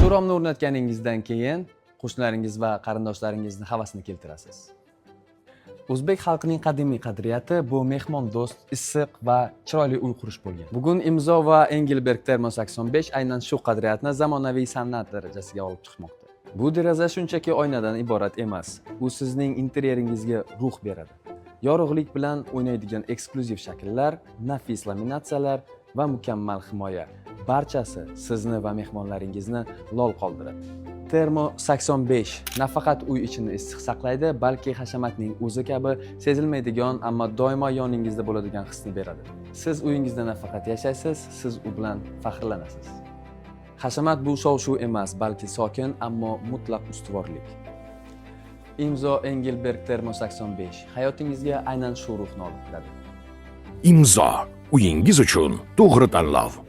Shu romni o'rnatganingizdan keyin qo'shnilaringiz va qarindoshlaringizni havasini keltirasiz. O'zbek xalqining qadimiy qadriyati bu mehmondo'st, issiq va chiroyli uy qurish bo'lgan. Bugun Imzo va Engelberg Termo 85 aynan shu qadriyatni zamonaviy san'at darajasiga olib chiqmoqda. Bu deraza shunchaki oynadan iborat emas. U sizning interyeringizga ruh beradi. Yorug'lik bilan o'ynaydigan eksklyuziv shakllar, nafis laminatsiyalar va mukammal himoya, barchasi sizni va mehmonlaringizni lol qoldiradi. Termo 85 nafaqat uy ichini issiq saqlaydi, balki hashamatning o'zi kabi sezilmaydigan, ammo doimo yoningizda bo'ladigan hisni beradi. Siz uyingizda nafaqat yashaysiz, siz u bilan faxrlanasiz. Hashamat bu shov-shuv emas, balki sokin, ammo mutlaq ustuvorlik. Imzo Engelberg Termo 85 hayotingizga aynan shu ruhni olib kiradi. Imzo, uyingiz uchun to'g'ri tanlov.